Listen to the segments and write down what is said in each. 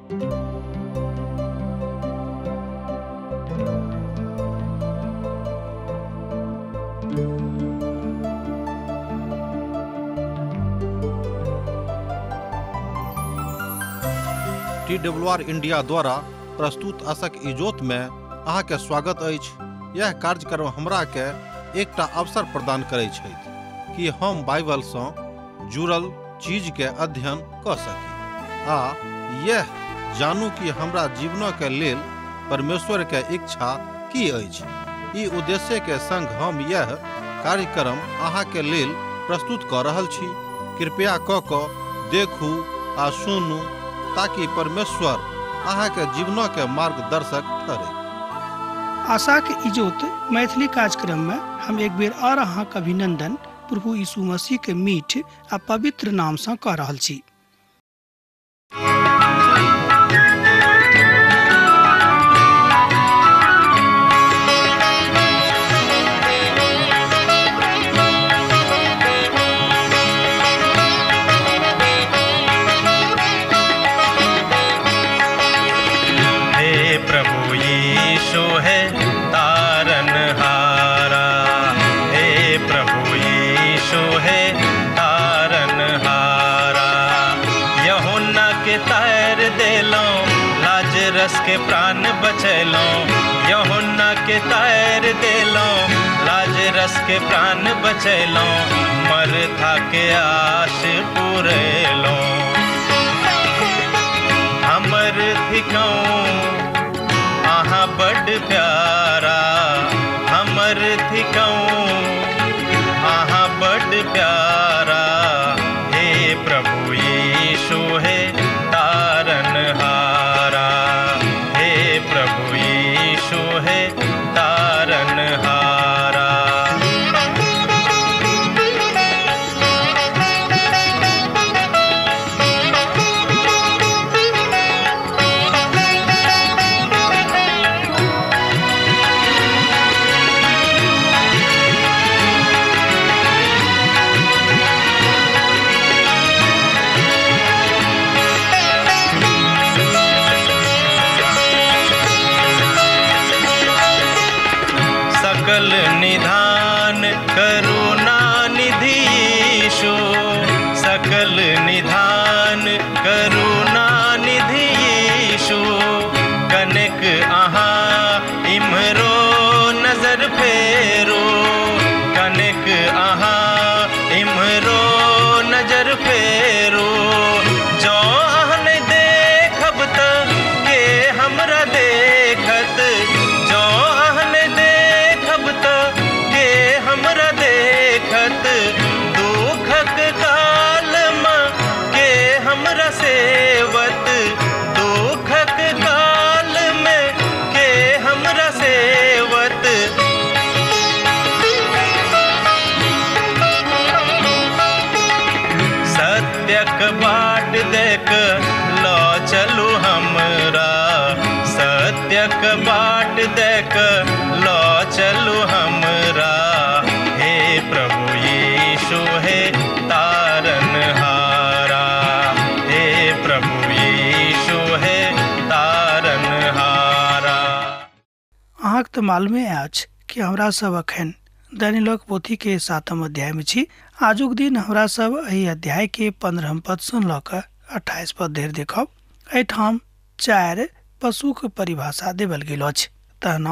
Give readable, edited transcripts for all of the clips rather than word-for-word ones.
TWR India द्वारा प्रस्तुत आशक इजोत में अहाँ के स्वागत अछि। यह कार्यक्रम हमरा के एकटा अवसर प्रदान करै छथि कि हम बाइबल सँ जुड़ल चीज के अध्ययन क सकी आ यह जानू कि हमरा जीवन के लेल परमेश्वर के इच्छा की अछि। ई उद्देश्य के संग हम यह कार्यक्रम अहाँ के लेल प्रस्तुत क रहल छी। कृपया क देखू आ सुनू ताकि परमेश्वर अहाँ के जीवन के मार्गदर्शक ठहरे। आशा के इजोत मैथिली कार्यक्रम में हम एक बेर और अहाँ के अभिनंदन प्रभु यीशु मसीह के मीठ आ पवित्र नाम से कह रहल छी। के प्राण बचैलौं, यूहन्ना के तार देलौं, लाजरस के प्राण बचैलौं, मरथा के आश पुरेलौं। हमर थिकौं अहाँ बड प्यारा, हमर थिकौं अहाँ बड प्यारा, हे प्रभु यीशु हे तारनहारा, हे प्रभु यीशु हे तारनहारा। सकल निधान करुणा निधि यीशु, सकल निधान करुणा निधि यीशु, कनक अहाँ इम्हरो नजर फेरो, कनक अहाँ इम्हरो नजर फेरो, जँ अहाँ नहि देखब त के हमरा देखत, जँ अहाँ नहि देखब त के हमरा देखत, दुखक काल में के हमरा सेवत, दुखक काल में के हमरा सेवत। सत्यक बाट देख ल चलू हमरा, सत्यक बाट देख ल चलू हमरा, हे प्रभु यीशु हे तारनहारा, हे प्रभु यीशु हे तारनहारा। अहाँके तऽ मालूमे अछि कि हमरा सब अखन दानियलक पोथी के 7 अध्याय में छी। आजुक दिन हमरा सब एहि अध्याय के 15 पद सँ लऽ कऽ 28 पद धरि देखब। एहिठाम 4 पशुक परिभाषा देवल गेल अछि। तहन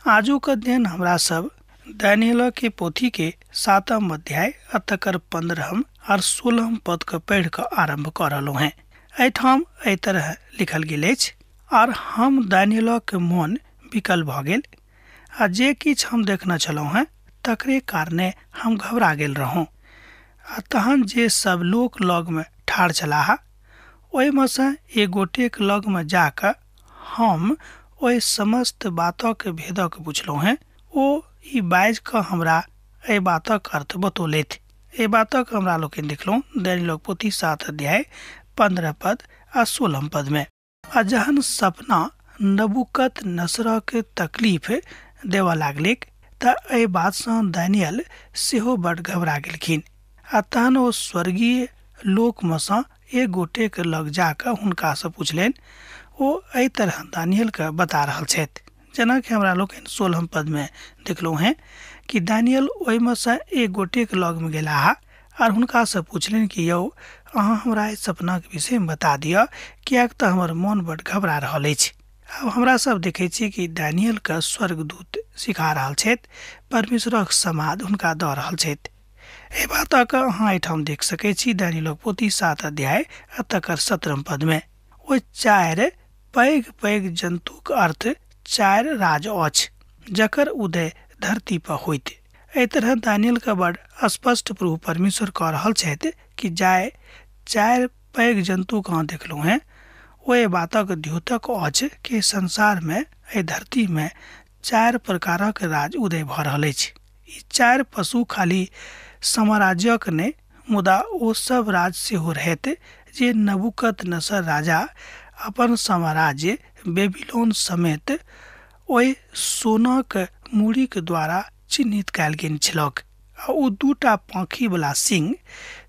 आजुक अध्ययन हमरा सब दानियलक के पोथी के 7 अध्याय आ तकर 15 और 16 पद के पढ़ि कऽ आरम्भ कऽ रहलहुँ हेँ। एहिठाम एहि तरह लिखल गेल अछि, और हम दानियलक मोन विकल भऽ गेल आ जे किछु हम देखने छलहुँ हेँ तकरे कारणे हम घबरा गेल रहौं। आ तहन जे सब लोक लगमे ठाढ़ छलाह ओहिमे सँ एक गोटेक लगमे जाकऽ हम ओहि समस्त बातक भेदक पुछलहुँ हेँ। ओ ई बाजि कऽ हमरा एहि बातक अर्थ बतौलथि। एहि बातक हमरा लोकनि देखलहुँ दानियलक पोथी 7 अध्याय 15 पद आ 16 पद में। आ जहन सपना नबूकदनेस्सरके तकलीफ देबऽ लागलैक तऽ एहि बातसँ दानियल सेहो बड घबरा गेलखिन आ तहन ओ स्वर्गीय लोकमे सँ एक गोटेके लग जाकऽ हुनकासँ पुछलनि। ओ एहि तरह दानियलके बता रहल छथि, जेनाकि हमरा लोकनि 16 पदमे देखलहुँ हेँ कि दानियल ओहिमे सँ एक गोटेके लगमे गेलाह आर हुनकासँ पुछलनि कि यौ अहाँ हमरा एहि सपनाके विषयमे बता दिअ, किएक तऽ हमर मोन बड्ड घबरा रहल अछि। आब हमरा सब देखै छी कि दानियलके स्वर्गदूत सिखा रहल छथि, परमेश्वरक समाद हुनका दऽ रहल छथि। एहि बातक अहाँ एहिठाम देख सकै छी दानियलक पोथी 7 अध्याय आ तकर 17 पदमे। ओहि 4 पैघ पैघ जन्तुक अर्थ 4 राज अछि जकर उदय धरती पर होइत। एहि तरह दानियलके बड़ स्पष्ट प्रभु परमेश्वर कह रहल छथि कि जाय 4 पैघ जन्तुक अहाँ देखलहुँ हेँ, ओहि बातक द्योतक अछि कि संसारमे एहि धरतीमे 4 प्रकारक राज उदय भऽ रहल अछि। ई 4 पशु खाली साम्राज्यक नहि, मुदा ओ सब राज सेहो रहैत जे नबूकदनेस्सर राजा अपन साम्राज्य बेबीलोन समेत ओहि सोनाक मूड़ीक द्वारा चिन्हित कयल गेल छलक। आ ओ 2 पाँखिवला सिंह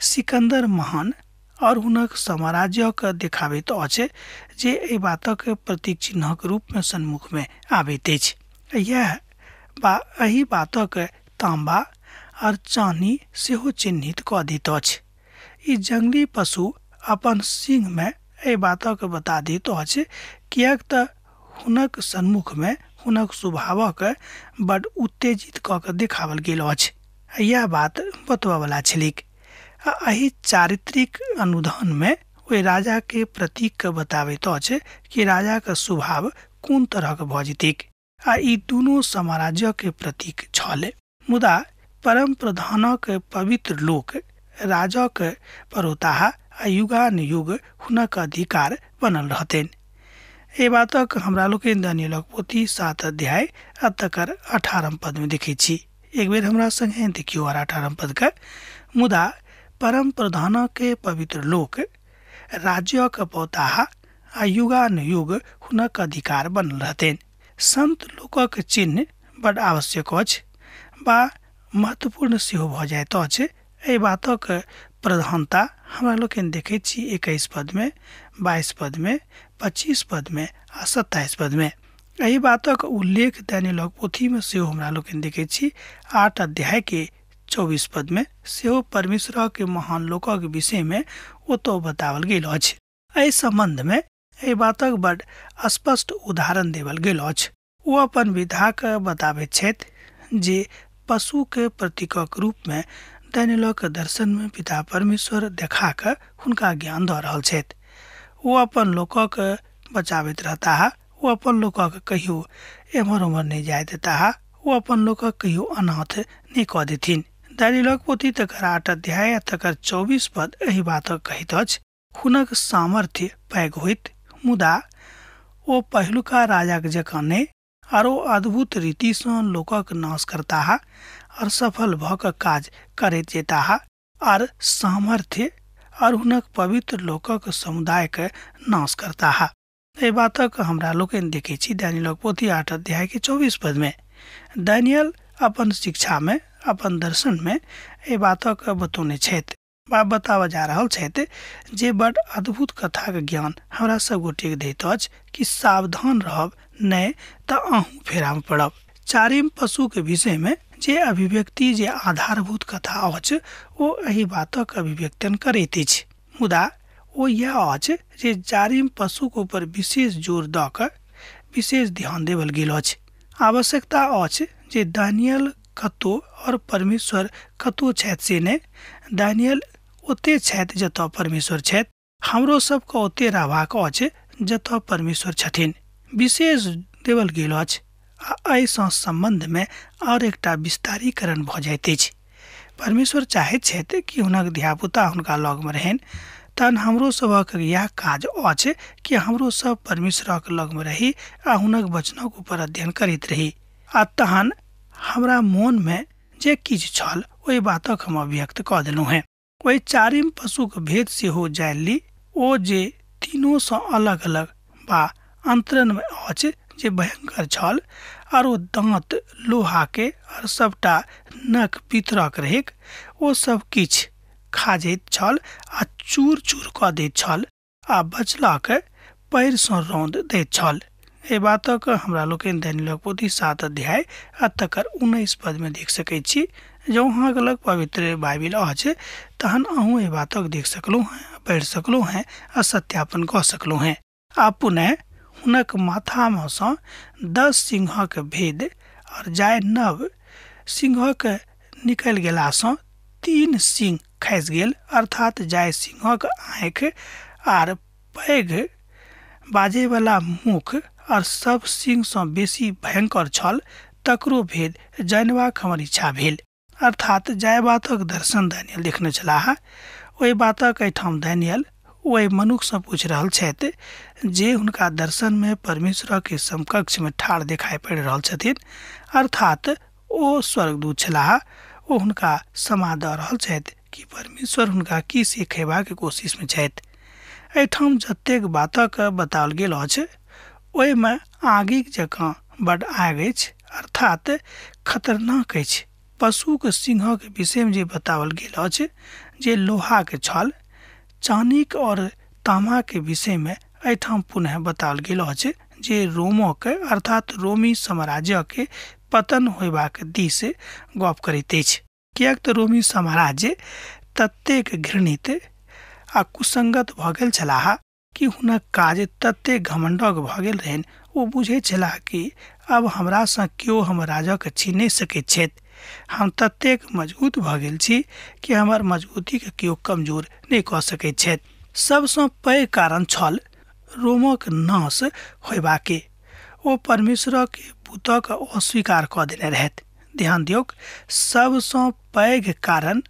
सिकन्दर महान और हुनक साम्राज्यक देखाबैत अछि जे एहि बातक प्रतीक चिन्हक रूपमे सन्मुखमे आबैत अछि। यह बा एहि बातक तांबा और चानी सेहो चिन्हित कऽ दैत अछि। ई जंगली पशु अपन सिंहमे एहि बातक बता दैत अछि, किएक तऽ हुनक सन्मुखमे हुनक स्वभावक बड उत्तेजित कऽ के देखावल गेल अछि। यह बात बतबयवला छलैक। आ एहि चारित्रिक अनुदानमे ओहि राजाके प्रतीकके बताबैत अछि कि राजाके स्वभाव कोन तरहक भऽ जेतैक। आ ई दुनू साम्राज्यके प्रतीक छल। मुदा परम प्रधानक पवित्र लोक राजाक परोताह आ युगानुयुग हुनक अधिकार बनल रहतनि। एहि बातक हमरा लोकनि दानियलक पोथी 7 अध्याय आ तकर 18 पदमे देखै छी। एक बेर हमरा संगे देखियौ आर 18 पदके। मुदा परम प्रधानके पवित्र लोक राज्यक पौताह आ युगानुयुग हुनक अधिकार बनल रहतनि। संत लोकक चिन्ह बड आवश्यक अछि बा महत्वपूर्ण सेहो भऽ जाइत अछि। एहि बातक प्रधानता हमरा लोकनि देखैत छी 21 पदमे, 22 पदमे, 25 पदमे आ 27 पदमे। एहि बातक उल्लेख दानियलक पोथीमे सेहो हमरा लोकनि देखैत छी 8 अध्याय के 24 पदमे सेहो परमेश्वरक महान लोकक विषयमे ओतऽ बताओल गेल अछि। एहि सम्बन्धमे एहि बातक बड स्पष्ट उदाहरण देवल गेल अछि। ओ अपन विधाके बताबैत छथि जे पशुके प्रतीकक रूपमे दानियलक दर्शनमे पिता परमेश्वर देखा कऽ हुनका ज्ञान दऽ रहल छथि। ओ अपन लोकक बचाबैत रहताह, ओ अपन लोकक कहियो एम्हर ओम्हर नहि जाय देताह, ओ अपन लोकक कहियो अनाथ नहि कऽ देथिन। दानियलक पोथी तकर 8 अध्याय तकर 24 पद एहि बातक कहैत अछि। हुनक सामर्थ्य पैघ होइत, मुदा ओ पहिलुका राजाक जकाँ नहि, आर ओ अद्भुत रीतिसँ लोकक नाश करताह और सफल भऽ कऽ काज करैत जेताह आर सामर्थ्य और हुनक पवित्र लोकक समुदायके नाश करताह। एहि बातक हमरा लोकनि देखै छी दानियलक पोथी 8 अध्याय के 24 पदमे। दानियल अपन शिक्षामे अपन दर्शनमे एहि बातक बतौने छथि बा बताबऽ जा रहल छथि जे बड अद्भुत कथाक ज्ञान हमरा सब गोटेके दैत अछि कि सावधान रहब नहि तऽ अहूँ फेरामे पड़ब। चारिम पशुके विषयमे जे अभिव्यक्ति जे आधारभूत कथा अछि ओ एहि बातक अभिव्यक्तन करैत अछि। मुदा ओ इएह अछि जे चारिम पशुक ऊपर विशेष जोर दऽ कऽ विशेष ध्यान देवल गेल अछि। आवश्यकता अछि जे दानियल कतौ और परमेश्वर कतौ छथि से नहि, दानियल ओते छथि जतऽ परमेश्वर छथि। हमरो सबके ओते रहबाक अछि जतऽ परमेश्वर छथिन। विशेष देवल गेल अछि आ एहिसँ सम्बन्धमे आओर एकटा विस्तारीकरण भऽ जाइत अछि। परमेश्वर चाहैत छथि कि हुनक धियापुता हुनका लगमे रहनि, तहन हमरो सभक इएह काज अछि कि हमरो सब परमेश्वरक लगमे रही आ हुनक वचनक ऊपर अध्ययन करैत रही। आ तहन हमरा मोनमे जे किछु छल ओहि बातक हम अभिव्यक्त कऽ देलहुँ हेँ। ओहि चारिम पशुक भेद सेहो जानि ली, ओ जे तीनोसँ अलग अलग बा अंतरनमे अछि जे भयंकर छल आर ओ दाँत लोहाके और सबटा नख पितरक रहैक। ओ सब किछु खा जाइत छल आ चूर चूर कऽ दैत छल आ बचलाक पैरसँ रौंद दैत छल। एहि बातक हमरा लोकनि दानिय्येलक पोथी 7 अध्याय आ तकर 19 पद में देख सकैत छी। जँ अहाँके लग पवित्र बाइबिल अछि तहन अहूँ एहि बातक देख सकलहुँ हैं, पढ़ि सकलहुँ हैं आ सत्यापन कऽ सकलहुँ हैं। आ पुनः हुनक माथामे सँ 10 सिंहक भेद और जाय नव सिंहक निकलि गेलासँ 3 सिंह खसि गेल, अर्थात जाय सिंहक आँखि आर पैघ बाजैवला मुख और सब सिंहसँ बेसी भयंकर छल, तकरो भेद जानबाक हमर इच्छा भेल। अर्थात जाय बातक दर्शन दानियल देखने छलाह, ओहि बातक एहिठाम दानियल ओहि मनुखसँ पूछि रहल छथि जे हुनका दर्शनमे परमेश्वरके समकक्षमे ठाढ़ देखाइ पड़ि रहल छथिन, अर्थात ओ स्वर्गदूत छलाह। ओ हुनका समा दऽ रहल छथि कि परमेश्वर हुनका की सिखेबाक कोशिशमे छथि। एहिठाम जतेक बातक बताओल गेल अछि ओहिमे आगिक जकाँ बड आगि अछि, अर्थात खतरनाक अछि। पशुक सिंहक विषयमे जे बताओल गेल अछि जे लोहाके छल, चानीक और तामाके विषयमे एहिठाम पुनः बताओल गेल अछि जे रोमोके अर्थात रोमी साम्राज्यके पतन होयबाक दिस गप करैत अछि। किएक तऽ रोमी साम्राज्य ततेक घृणित आ कुसंगत भऽ गेल छलाह कि हुनक काज ततेक घमंडक भऽ गेल रहनि, ओ बुझैत छलाह कि अब हमरासँ केओ हमर राजाके छीन नहि सकैत छथि, हम ततेक मजबूत भऽ गेल छी कि हमर मजबूतीके केओ कमजोर नहि कऽ सकैत छथि। सबसँ पैघ कारण छल रोमक नाश होयबाके। ओ परमेश्वरके पुतक अस्वीकार कऽ देने रहथि। ध्यान दियौक, सबसँ पैघ कारण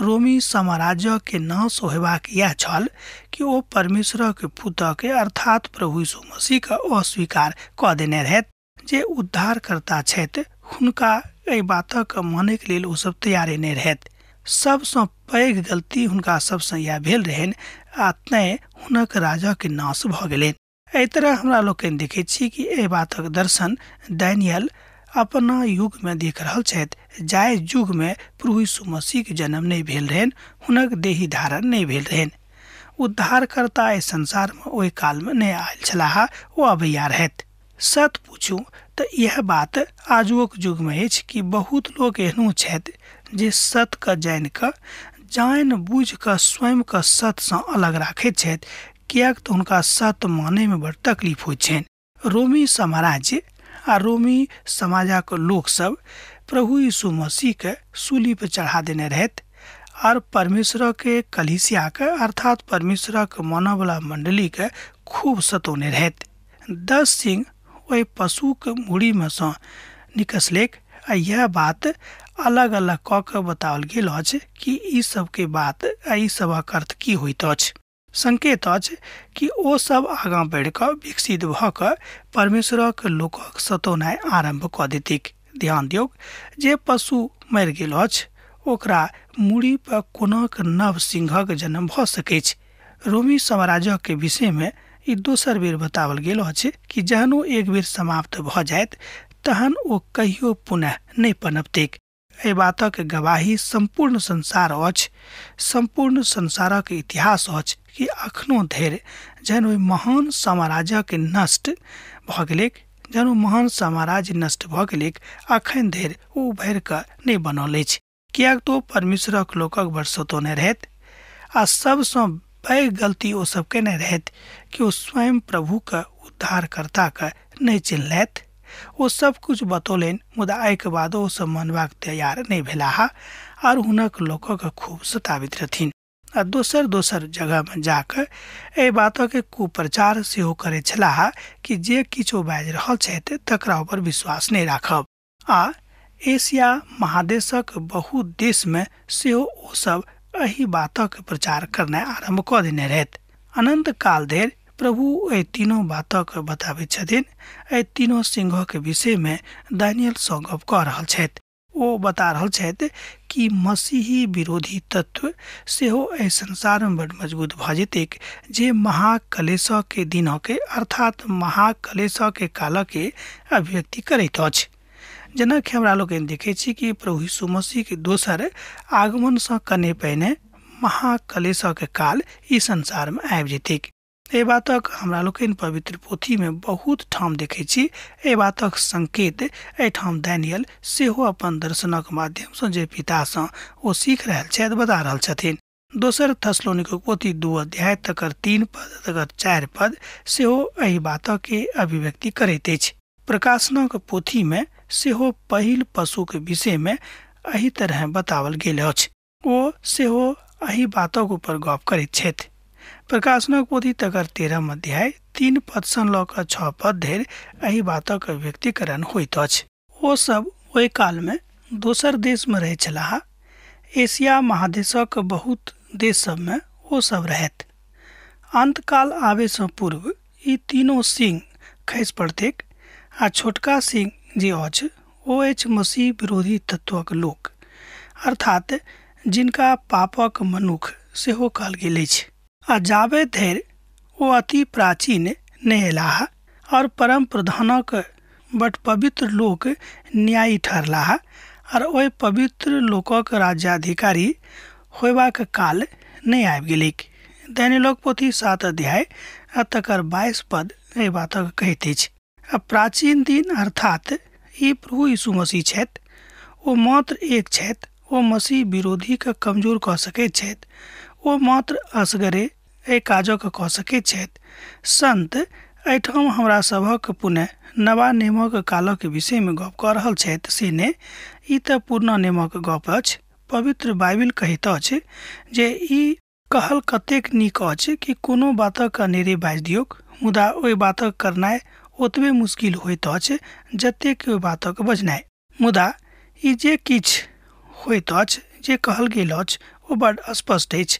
रोमी साम्राज्यके नाश होयबाक इएह छल कि ओ परमेश्वरके पुतके अर्थात प्रभु यीशु मसीहके अस्वीकार कऽ देने रहथि। जे उद्धारकर्ता छथि हुनका एहि बातक मानैके लेल ओसभ तैयारे नहि रहथि। सबसँ पैघ गलती हुनका सबसँ इएह भेल रहनि आ तैँ हुनक राजाके नाश भऽ गेलनि। एहि तरह हमरा लोकनि देखैत छी कि एहि बातक दर्शन दानियल अपना युगमे देख रहल छथि, जाहि युगमे प्रभु यीशु मसीहके जन्म नहि भेल रहनि, हुनक देही धारण नहि भेल रहनि। उद्धारकर्ता एहि संसारमे ओहि कालमे नहि आयल छलाह, ओ अबैया रहथि। सत पूछू तऽ इएह बात आजुक युगमे अछि कि बहुत लोक एहनो छथि जे सतके जानि कऽ जानि बुझि कऽ स्वयंके सतसँ अलग राखैत छथि, किएक तऽ हुनका सत मानैमे बड़ तकलीफ होइत छनि। रोमी साम्राज्य आ रोमी समाजक लोकसभ प्रभु यीशु मसीहके सूली पर चढ़ा देने रहथि और परमेश्वरके कलीसियाके अर्थात परमेश्वरक मानवला मंडलीके खूब सतौने रहथि। 10 सिंह ओहि पशुके मूड़ीमे सँ निकसलेक आ यह बात अलग अलग कऽ के बताओल गेल अछि कि ई सबके बात आ ई सबक अर्थ की होइत अछि। संकेत अछि कि ओ सब आगाँ बढ़ि कऽ विकसित भऽ कऽ परमेश्वरक लोकक सतौनाइ आरम्भ कऽ देतिक। ध्यान दियौक, जे पशु मरि गेल अछि ओकरा मूड़ी पर कोनाक नव सिंहक जन्म भऽ सकैछ। रोमी साम्राज्यके विषयमे ई दोसर बेर बताओल गेल अछि कि जहन ओ एक बेर समाप्त भऽ जायत तहन ओ कहियो पुनः नहि पनपतैक। एहि बातक गवाही सम्पूर्ण संसार अछि, सम्पूर्ण संसारक इतिहास अछि कि अखनो धरि जहन ओहि महान साम्राज्यके नष्ट भऽ गेलैक, जहन ओ महान साम्राज्य नष्ट भऽ गेलैक, अखन धरि ओ उभरि कऽ नहि बनल अछि, किएक तऽ ओ परमेश्वरक लोकक बड़ सतौने रहथि आ सबसँ पैघ गलती ओ सब केने रहथि कि ओ स्वयं प्रभुके उद्धारकर्ताके नहि चिन्हलथि। ओ सब कुछ बतौलनि, मुदा एहिके बाद ओ सब मानबाक तैयार नहि भेलाह और हुनक लोकक खूब सताबैत रहथिन आ दोसर दोसर जगहमे जाकऽ एहि बातक कुप्रचार सेहो करैत छलाह कि जे किछु बाजि रहल छथि तकरा ऊपर विश्वास नहि राखब। आ एशिया महादेशक बहुत देशमे सेहो ओ सब एहि बातक प्रचार करनाइ आरम्भ कऽ देने रहथि। अनंत काल धरि प्रभु एहि तीनों बातक बताबैत छथिन। एहि तीनों सिंहक विषयमे दानियल सँ गप कऽ रहल छथि। ओ बता रहल छथि कि मसीही विरोधी तत्व सेहो एहि संसारमे बड मजबूत भऽ जेतैक, जे महाकलेशके दिनके अर्थात महाकलेशके कालके अभिव्यक्ति करैत अछि। जेना कि हमरा लोकनि देखै छी कि प्रभु यीशु मसीहके दोसर आगमनसँ कने पहिने महाकलेशक काल ई संसारमे आबि जेतैक। एहि बातक हमरा लोकनि पवित्र पोथीमे बहुत ठाम देखै छी। एहि बातक संकेत एहिठाम दानियल सेहो अपन दर्शनक माध्यमसँ जे पितासँ ओ सीख रहल छथि बता रहल छथिन। दोसर थेसलोनिकीक पोथी 2 अध्याय तकर 3 पद तकर 4 पद सेहो एहि बातके अभिव्यक्ति करैत अछि। प्रकाशनक पोथीमे सेहो पहिल पशुक विषयमे एहि तरह बताओल गेल अछि। ओ सेहो एहि बातक ऊपर गप करैत छथि। प्रकाशनक पोथी तकर 13 अध्याय 3 पदसँ लऽ कऽ 6 पद धरि एहि बातक अभिव्यक्तिकरण होइत अछि। ओ सब ओहि कालमे दोसर देशमे रहैत छलाह। एशिया महादेशक बहुत देश सबमे ओ सब रहैत। अंतकाल आबैसँ पूर्व ई तीनों सिंह खसि पड़तैक आ छोटका सिंह जे अछि ओ अछि मसीह विरोधी तत्वक लोक, अर्थात जिनका पापक मनुख सेहो कहल गेल अछि। आ जाबे धरि ओ अति प्राचीन नहि अयलाह और परम प्रधानक बड पवित्र लोक न्यायी ठहरलाह और ओहि पवित्र लोकक राज्याधिकारी होयबाक काल नहि आबि गेलैक। दानियलक पोथी 7 अध्याय आ तकर 22 पद एहि बातक कहैत अछि। आ प्राचीन दिन अर्थात ई प्रभु यीशु मसीह छथि। ओ मात्र एक छथि। ओ मसीह विरोधीके कमजोर कऽ सकैत छथि। ओ मात्र असगरे एहि काजक कऽ सकैत छथि। संत एहिठाम हमरा सभक पुनः नवा नियमक कालक विषयमे गप कऽ रहल छथि से नहि, ई तऽ पुरना नियमक गप अछि। पवित्र बाइबिल कहैत अछि जे ई कहल कतेक नीक अछि कि कोनो बातक अनेरे बाजि दियौक, मुदा ओहि बातक करनाइ ओतबे मुश्किल होइत अछि जतेक ओहि बातक बजनाइ। मुदा ई जे किछु होइत अछि जे कहल गेल अछि ओ बड स्पष्ट अछि,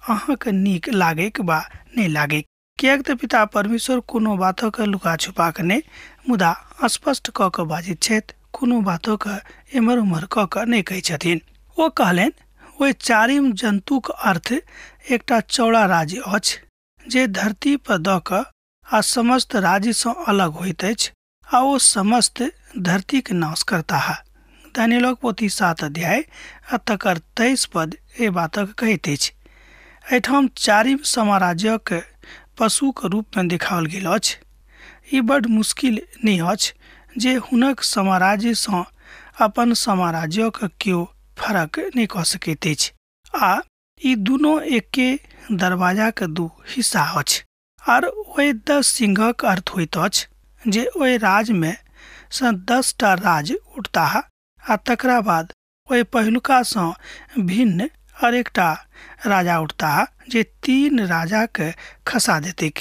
अहाँके नीक लागैक वा नहि लागैक, किएक तऽ पिता परमेश्वर कोनो बातक लुका छुपा कऽ नहि मुदा स्पष्ट कऽ कऽ बाजैत छथि, कोनो बातक एम्हर ओम्हर कऽ कऽ नहि कहै छथिन। ओ कहलनि ओहि चारिम जन्तुक अर्थ एकटा चौड़ा राज्य अछि जे धरती पर दऽ कऽ आ समस्त राज्यसँ अलग होइत अछि आ ओ समस्त धरतीक नाश करताह। दानियलक पोथी 7 अध्याय आ तकर 23 पद एहि बातक कहैत अछि। एहिठाम चारिम साम्राज्यक पशुक रूपमे देखाओल गेल अछि। ई बड मुश्किल नहि अछि जे हुनक साम्राज्यसँ अपन साम्राज्यक केओ फरक नहि कऽ सकैत अछि आ ई दुनू एके दरवाजाक 2 हिस्सा अछि। आर ओहि 10 सिंहक अर्थ होइत अछि जे ओहि राज्यमे सँ 10 टा राज्य उठताह आ तकरा बाद ओहि पहिलुकासँ भिन्न और एकटा राजा उठताह जे 3 राजाके खसा देतैक।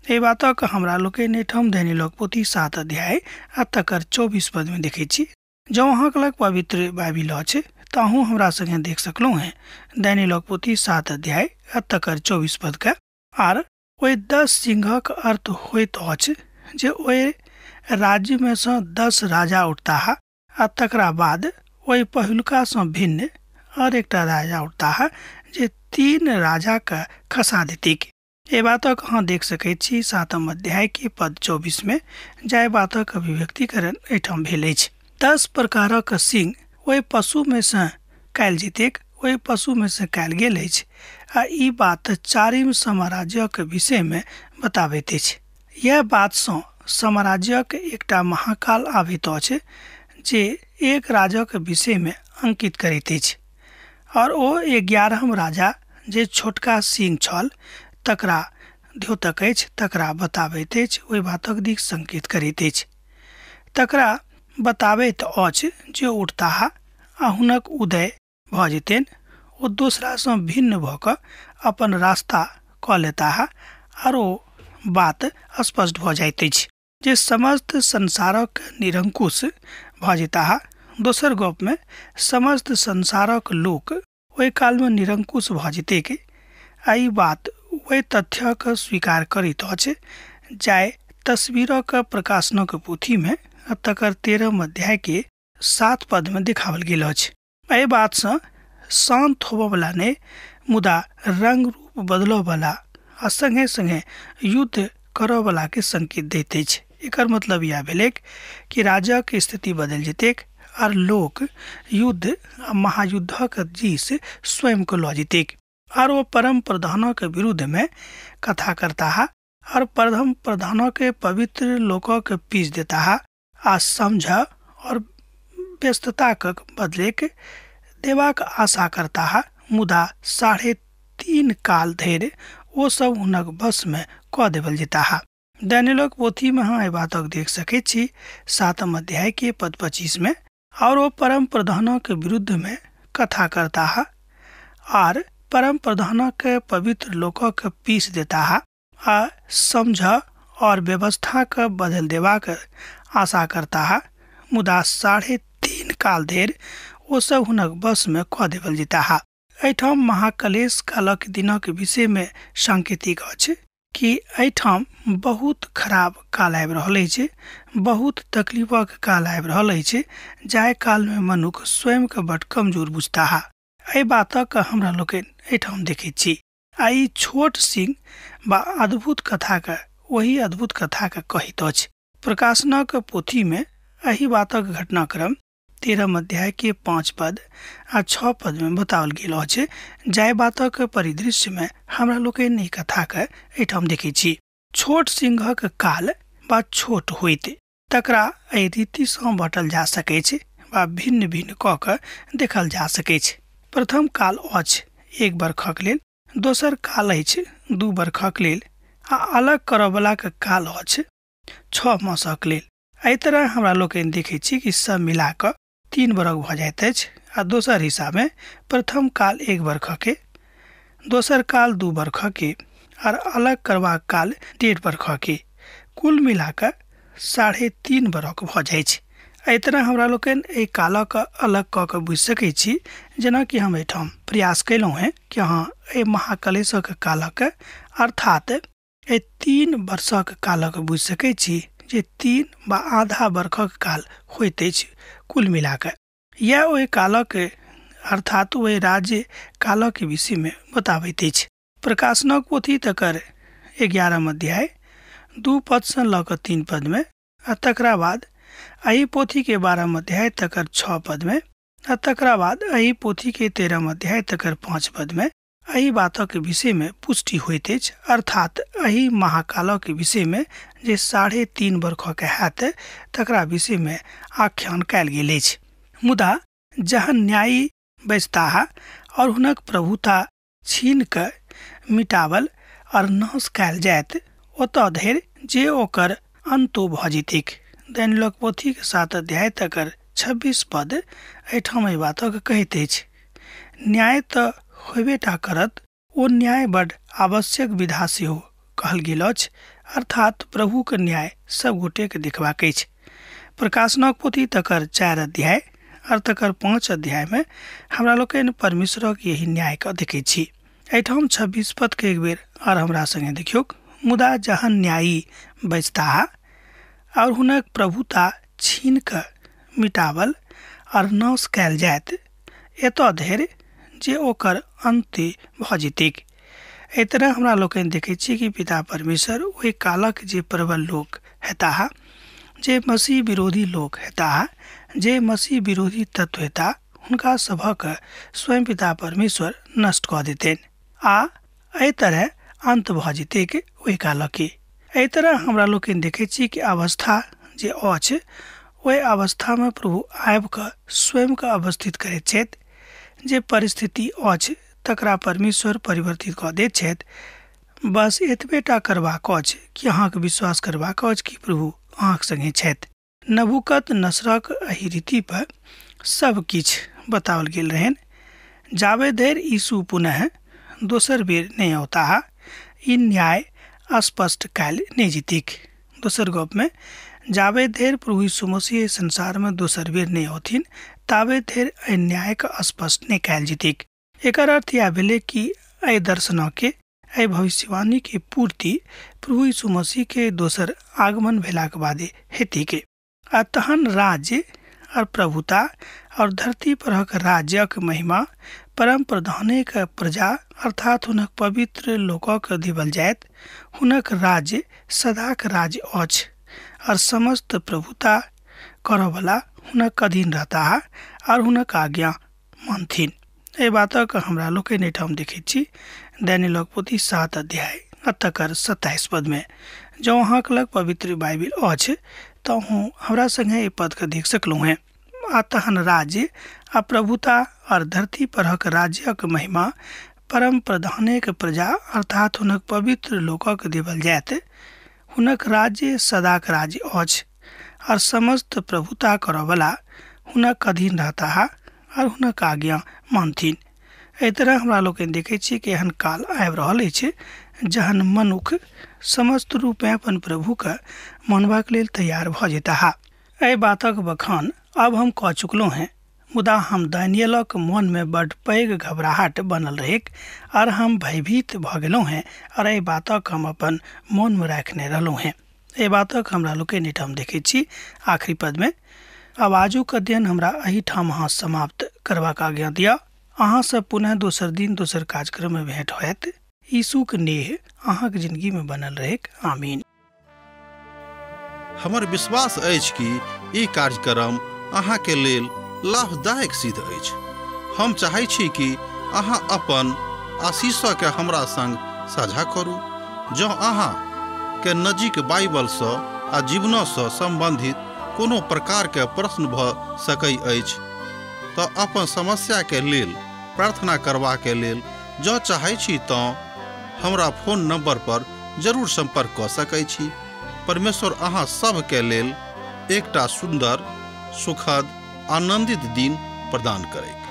एहि बातक हमरा लोकनि एहिठाम दानियलक पोथी 7 अध्याय आ तकर 24 पदमे देखै छी। जँ अहाँके लग पवित्र बाइबिल अछि तऽ अहूँ हमरा सङ्गे देख सकलहुँ हेँ दानियलक पोथी 7 अध्याय आ तकर 24 पदके। आर ओहि 10 सिंहक अर्थ होइत अछि जे ओहि राज्यमे सँ 10 राजा उठताह आ तकरा बाद ओहि पहिलुकासँ भिन्न और एकटा राजा उठताह जे 3 राजाके खसा देतैक। एहि बातक अहाँ देख सकैत छी 7 अध्याय के पद 24 में, जाहि बातक अभिव्यक्तिकरण एहिठाम भेल अछि। 10 प्रकारक सिंह ओहि पशुमे सँ कयल जेतैक, ओहि पशुमे सँ कयल गेल अछि आ ई बात चारिम साम्राज्यक विषयमे बताबैत अछि। यह बातसँ साम्राज्यक एकटा महाकाल आबैत अछि जे एक राजाक विषयमे अंकित करैत अछि और ओ 11म राजा जे छोटका सिंह छल तकरा द्योतक अछि, तकरा बताबैत अछि, ओहि बातक दिस संकेत करैत अछि। तकरा बताबैत अछि जे उठताह आ हुनक उदय भऽ जेतनि, ओ दोसरासँ भिन्न भऽ कऽ अपन रास्ता कऽ लेताह आर ओ बात स्पष्ट भऽ जाइत अछि जे समस्त संसारक निरंकुश भऽ जेताह। दोसर गपमे समस्त संसारक लोक ओहि कालमे निरंकुश भऽ जेतैक आ ई बात ओहि तथ्यक स्वीकार करैत अछि जाहि तस्वीरक प्रकाशनक पोथीमे तकर 13 अध्याय के 7 पदमे देखाओल गेल अछि। एहि बातसँ शान्त होबयवला नहि मुदा रंग रूप बदलयवला आ सङ्गे सङ्गे युद्ध करयवलाके संकेत दैत अछि। एकर मतलब इएह भेलैक कि राजाक स्थिति बदलि जेतैक आर लोक युद्ध आ महायुद्धक दिस स्वयं के लऽ जेतैक। आर ओ परम प्रधानक विरुद्धमे कथा करताह और परम प्रधानक पवित्र लोकक पीस देताह आ समझ और व्यस्तताक बदलेक देबाक आशा करताह, मुदा 3.5 काल धरि ओ सब हुनक वशमे कऽ देबल जेताह। दानिय्येलक पोथीमे अहाँ एहि बातक देख सकैत छी 7 अध्याय के पद 25 में। और ओ परम प्रधानक विरुद्धमे कथा करताह आर परम प्रधानक पवित्र लोकक पीस देताह आ समझ और व्यवस्थाक बदल देबाक आशा करताह, मुदा 3.5 काल धरि ओ सब हुनक वशमे कऽ देबल जेताह। एहिठाम महाकलेश कालक दिनक विषयमे सांकेतिक अछि कि एहिठाम बहुत खराब काल आबि रहल अछि, बहुत तकलीफक काल आबि रहल अछि, जाहि कालमे मनुख स्वयंके बड कमजोर बुझताह। एहि बातक हमरा लोकनि एहिठाम देखैत छी। आ ई छोट सिंह बा अद्भुत कथाके ओही अद्भुत कथाके कहैत अछि। प्रकाशनक पोथीमे एहि बातक घटनाक्रम 13 अध्याय के 5 पद आ 6 पद में बताओल गेल अछि, जाहि बातक परिदृश्य में हमरा लोकनि एहि कथाके एहिठाम देखै छी। छोट सिंहक काल बा छोट होइत तकरा एहि रीतिसँ बाँटल जा सकैछ बा भिन्न भिन्न कऽ के देखल जा सकैछ। प्रथम काल अछि 1 बरखक लेल, दोसर काल अछि 2 बरखक लेल आ अलग करऽवलाके काल अछि 6 मासक लेल। एहि तरह हमरा लोकनि देखै छी कि सब मिला कऽ 3 बरख भऽ जाइत अछि। आ दोसर हिस्सामे प्रथम काल 1 बरखके, दोसर काल 2 बरखके आर अलग करबाक काल 1.5 बरखके, कुल मिला कऽ 3.5 बरख भऽ जाइ छै। एहि तरह हमरा लोकनि एहि कालक अलग कऽ कऽ बुझि सकै छी, जेनाकि हम एहिठाम प्रयास कयलहुँ हेँ कि अहाँ एहि महाकलेशक कालक अर्थात एहि 3 वर्षक कालक बुझि सकै छी जे 3 वा आधा बरखक काल होइत अछि कुल मिलाकऽ। यह ओहि कालक अर्थात ओहि राज्य कालक विषयमे बताबैत अछि। प्रकाशनक पोथी तकर 11 अध्याय 2 पदसँ लऽ कऽ 3 पदमे आ तकरा बाद एहि पोथीके 12 अध्याय तकर 6 पदमे आ तकरा बाद एहि पोथीके 13 अध्याय तकर 5 पदमे एहि बातक विषयमे पुष्टि होइत अछि, अर्थात एहि महाकालक विषयमे जे 3.5 बरखक हैत तकरा विषयमे आख्यान कयल गेल अछि। मुदा जहन न्यायी बैसताह और हुनक प्रभुता छीन कऽ मिटावल और नाश कयल जायत ओतऽ धरि जे ओकर अंतो भऽ जेतैक। दानिय्येलक पोथीके 7 अध्याय तकर 26 पद एहिठाम एहि बातक कहैत अछि। न्याय तऽ होबे टा करत, ओ न्याय बड आवश्यक विधा सेहो कहल गेल अछि, अर्थात प्रभुके न्याय सब गोटेके देखबाक अछि। प्रकाशनक पोथी तकर 4 अध्याय और तकर 5 अध्यायमे हमरा लोकनि परमेश्वरक यही न्यायके देखै छी। एहिठाम 26 पदके एक बेर और हमरा संगे देखियौक। मुदा जहन न्यायी बचताह और हुनक प्रभुता छीन कऽ मिटावल और नाश कयल जायत एतऽ धरि जे ओकर अन्त भऽ जेतैक। एहि तरह हमरा लोकनि देखै छी कि पिता परमेश्वर ओहि कालक जे प्रबल लोक हेताह, जे मसीह विरोधी लोक हेताह, जे मसीह विरोधी तत्व हेताह, हुनका सभक स्वयं पिता परमेश्वर नष्ट कऽ देतनि आ एहि तरह अन्त भऽ जेतैक ओहि कालके। एहि तरह हमरा लोकनि देखै छी कि अवस्था जे अछि ओहि अवस्थामे प्रभु आबि कऽ स्वयंके अवस्थित करैत छथि। जे परिस्थिति अछि तकरा परमेश्वर परिवर्तित कऽ दैत छथि। बस एतबे टा करबाक अछि कि अहाँके विश्वास करबाक अछि कि प्रभु अहाँके संगे छथि। नबूकदनेस्सरक एहि रीति पर सब किछु बताओल गेल रहनि। जाबे धरि यीशु पुनः दोसर बेर नहि औताह ई न्याय स्पष्ट कयल नहि जेतैक। दोसर गपमे जाबे धरि प्रभु यीशु मसीह संसारमे दोसर बेर नहि औथिन ताबे धरि एहि न्यायके स्पष्ट नहि कयल जेतैक। एकर अर्थ इएह भेलै कि एहि दर्शनके, एहि भविष्यवाणीके पूर्ति प्रभु यीशु मसीहके दोसर आगमन भेलाके बादे हेतैक। आ तहन राज्य और प्रभुता और धरती परक राज्यक महिमा परम प्रधानेक प्रजा अर्थात हुनक पवित्र लोकक देवल जायत। हुनक राज्य सदाक राज्य अछि और समस्त प्रभुता करऽवला हुनक अधीन रहताह और हुनक आज्ञा मानथिन। एहि बातक हमरा लोकनि एहिठाम देखैत छी दानिय्येलक पोथी 7 अध्याय आ तकर 27 पद में। जँ अहाँके लग पवित्र बाइबिल अछि तऽ अहूँ हमरा संगे एहि पदके देख सकलहुँ हेँ। आ तहन राज्य आ प्रभुता और धरती परहक राज्यक महिमा परम प्रधानेक प्रजा अर्थात हुनक पवित्र लोकक देवल जायत। हुनक राज्य सदाक राज्य अछि और समस्त प्रभुता करऽवला हुनक अधीन रहता और हुनक आज्ञा मानथिन। एहि तरह हमरा लोकनि देखै छी कि एहन काल आबि रहल अछि जहन मनुख समस्त रूपेँ अपन प्रभुके मानबाक लेल तैयार भऽ जेताह। एहि बातक बखान अब हम कऽ चुकलहुँ हेँ, मुदा हम दानिय्येलक मनमे बड्ड पैघ घबराहट बनल रहैक और हम भयभीत भऽ गेलहुँ हेँ और एहि बातक हम अपन मनमे राखने रहलहुँ हेँ। एहि बातक हमरा लोकनि एहिठाम देखै छी आखिरी पदमे। आब आजुक अध्ययन हमरा एहिठाम अहाँ समाप्त करबाक आज्ञा दिअ। अहाँ सब पुनः दोसर दिन दोसर कार्यक्रम में भेंट होयत। यीशुक नेह अहाँके जिंदगी में बनल रहेक। आमीन। हमर विश्वास अछि कि ई कार्यक्रम अहाँके लेल लाभदायक सिद्ध अछि। हम चाहै छी कि अहाँ अपन आशीषके हमरा संग साझा करू। जँ अहाँ के नजीक बाइबलसँ आ जीवनसँ सम्बन्धित कोनो प्रकारके प्रश्न भऽ सकै अछि तऽ अपन समस्याके लेल प्रार्थना करबाके लेल जँ चाहै छी तँ हमरा फोन नंबर पर जरूर संपर्क कऽ सकै छी। परमेश्वर अहाँ सबके लेल एकटा सुंदर, सुखद, आनंदित दिन प्रदान करैक।